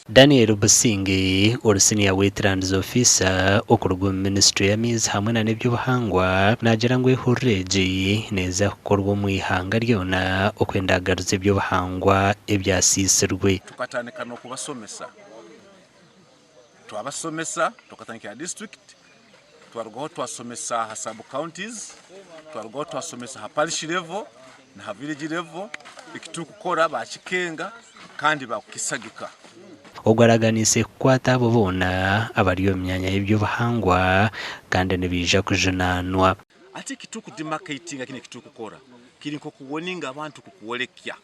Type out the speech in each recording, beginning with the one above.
Daniel Businge ori Senior Wetlands Officer okuruga omu minisiture y'amaizi hamwe na n'eby'obuhangwa naagira ngu ehururu egi neeza kukorwa omu ihanga ryona okwenda kugaruza eby'obuhangwa ebyasiisirwe. Tukatandika n'okubasomesa, twabasomesa tukatandikira aha disiturikiti, twarugaho twasomesa aha sub counties, twarugaho twasomesa aha parish level naha village level, eki turikukora bakikenga kandi bakukisagika. Ogwo araganiise kukwata abo boona abari omu myanya y'eby'obuhangwa kandi nibaija kujunaanwa. Hati eki turikudemarcatinga kinu eki turikukora kiri nk'okuwoninga abantu kukworekya.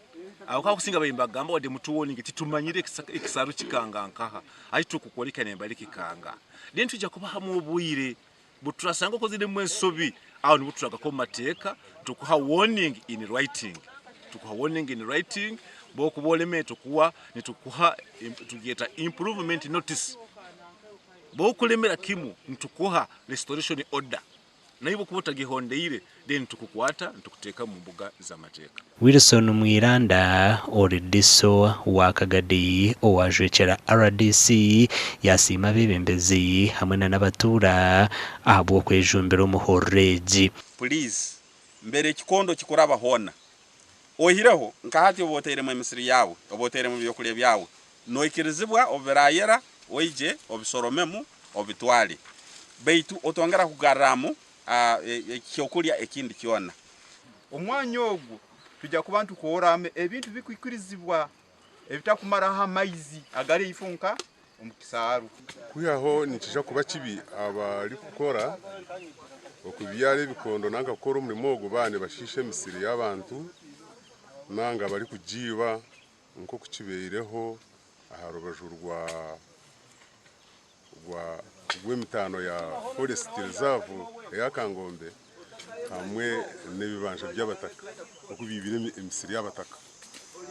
Ahabw'okuba abakusinga babaire nibagamba wadde mutuwoninge titumanyire ekisaaru kikanga nkaha ahi turikukworekya nembari kikanga. Then twija kubahamu obwire Buturasanga okoziremu ensobi aho nibwo turagaruka omu mateeka tukuha warning in writing tukuha warning in writing bwokuba oremire tukuwa nitukuha tugyeta improvement notice bwokuremera kimwe nitukuha restoration order naiwe okuba otagihondeire then nitukukwata nitukuteeka omu mbuga z'amateeka. Wilson Mwiranda ori DISO wa Kagadi owajwekyera rdc yasiima abeebembezi hamwe na n'abatuura ahabw'okwejumbira omuhururu egi. Please mbere ekikondo kikuraba hoona oihireho nka hati oba otairemu emisiri yaawe oba otairemu ebyokurya byawe noikirizibwa obu birayera oije obisoromemu obitware baitu otongera kugarramu ekyokurya ekindi kyona. Omwanya ogwo twija kuba nitukooramu ebintu bikwikirizibwa ebitakumaraho amaizi agari eifo nka omu kisaaru. Kwihaho nikija kuba kibi abarikukora okubyara ebikondo nanka kukora omurimo ogu baaba nibashiisha emisiri y'abantu nanga barikugiiba nk'oku kibaireho aha rubaju rwa rw'emitaano ya Forest Reserve eya Kangombe hamwe n'ebibanja by'abataka oku baibire emisiri y'abataka.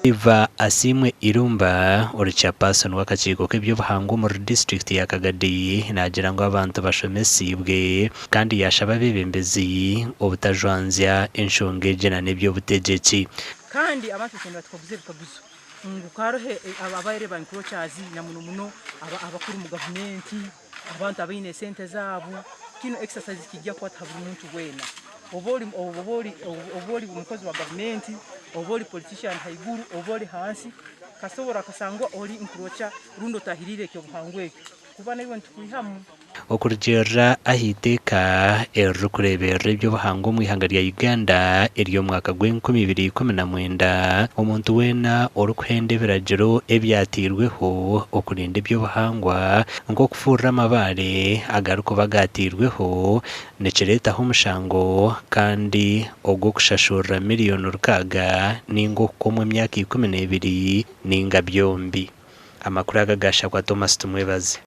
Eva Asiimwe Irumba ori Chairperson w'akakiiko k'eby'obuhangwa omuri disiturikiti ya Kagadi naagira ngu abantu bashomesiibwe kandi yaashaba abeebembezi obutajwanzya enshonga egi na n'eby'obutegyeki. Kandi abantu baija nibatukaguza ebikaguzo ngu ka hariho ababaire ba encroachers na muno muno abakuru omu gavumenti, abantu abaine esente zaabo. Kinu exercise kiija kukwata ha buri muntu weena, oba ori oba ori oba ori mukozi wa gavumenti, oba ori politician haiguru, oba ori hansi, kasita oba orakasangwa ori encroacher rundi otahiriire eky'obuhangwa ekyo, kuba naiwe nitukwihamu. Okurugiirira aha iteeka eririkureeberera eby'obuhangwa omu ihanga rya Uganda ery'omwaka gw'enkumi ibiri ikumi na mwenda, omuntu weena orikuhenda ebiragiro ebyatairweho okurinda eby'obuhangwa nk'okufurura amabaare agarikuba gaatairweho nikireetaho omushango kandi ogw'okushashurira miriyoni rukaaga ninga okukomwa emyaka ikuminebiri ninga byombi. Amakuru aga gaashakwa Thomas Tumwebaze.